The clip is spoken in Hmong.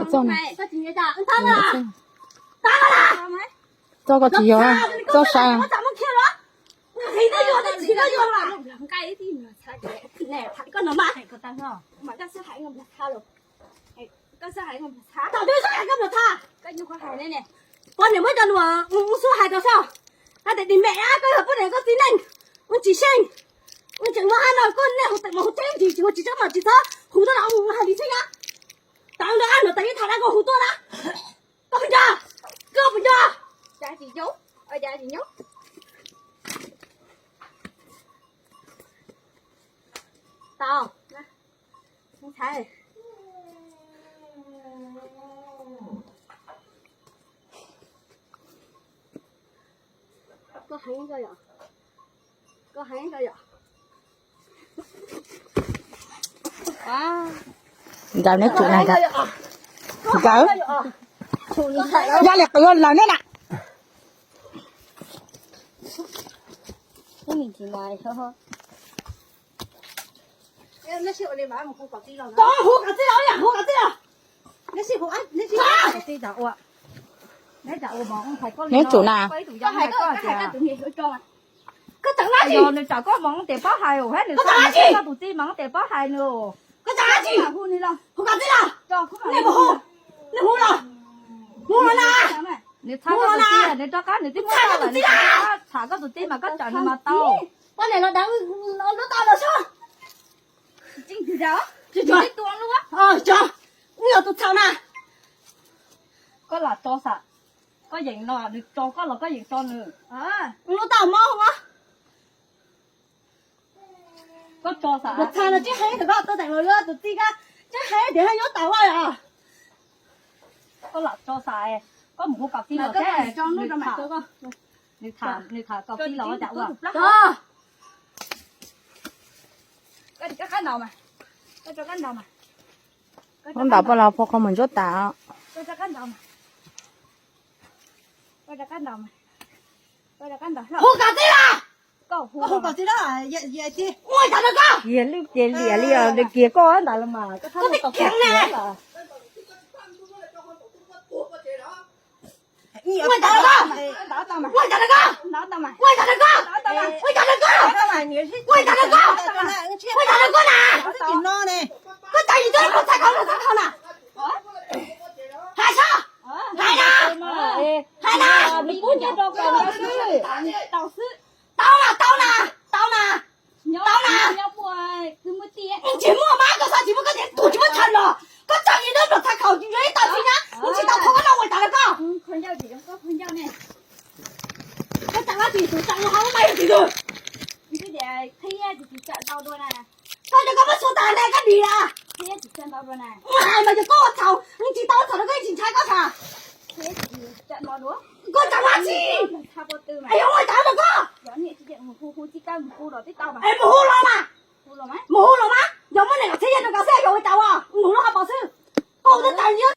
niam txog no. Txog koj tsis yog, txog sav. Poj niam muab cov lus mus xub hais rau soj, hais tias dim mem ab koj yog poj niam koj txiv neej, ua tsis seej, ua tseem ua ab no koj nej hu tawm mus hu tseeb ntsis tsis ua tsis tseeb mas tsis txhob hu tuaj los ua hais li thiab. Tau ntawd ab no tas ib tham dab koj hu tuaj na. Koj puas nco? Koj puas nco? Tau. Koj heev koj yom. Koj heev koj yom. Ncaws neb tsum na, ncaws. Yog li qws lawm neb na. Hu kom txij los, hu kom txij los. Neb tsum na. Koj tseem, yog nws tsam koj mas tes pab hais, hab nws txhab koj tus txij mas tes pab hais nws. Hu kom txij los. Nej mus hu, nej hu los, hu los na. Nws txhab koj tus txij, nws rov qab nws twb muab koj lawm, nws txhab koj tus txij mas koj tsam nws mas tau. Poj niam los dav lub tau los soj. Tsis tsis, wb yog tus txhaum na. Koj lam tso xam, koj yeem no nws tso koj los koj yeem tso nws. Lub tau mob ua. Koj tso xam. Tus txhaum no tsis heev, tus koj tus teem los tus txij koj tsis heev tias nyob tau ua os. Koj lam tso xam, koj mus hu kom txij los thiab. Nws tham, nws tham kom txij los cas ua. Koj ntaus poj los poj qhov muag ntsuab tas. Hu kom txij los. Hu kom txij los. Ua cas rau koj. Kiag lwj ces liam li os, nws kiag koj ntawd los mas koj txhob tau kiag na. Ua cas rau koj. Ua cas rau koj. Ua cas rau koj. Ua cas rau koj. Ua li cas rau koj? Ua li cas rau koj na? Koj txawm yim tuaj pluag txhais khau pluag txhais khau na. Hais saib, hais na, hais na. Tau na, tau na, tau na. Tsis muaj mas koj xav tsis muaj koj tias tuag tsis muaj chaw los. Koj txawm yim tuaj pluag txhais khau tsis yuav ib tau tsis nyab, tsis tau thov koj los ua li cas rau koj. Koj txawm dab tsi tus txawm hauv mas yog tsis tus. Koj cov koj muab xua tas ntag koj dim a. Hais mas yog koj ua txhaum, tsis tau ua txhaum rau koj tsis ntshai koj tag. Koj txawm dab tsi? Es yog ua li cas rau koj? Es mus hu los mas. Mus hu los mas, yog muab nees nkaum txhiab nyiaj rau koj xwb yog ua li cas ua, mus lub hauv paus xwb. Koj ua tus txawm yim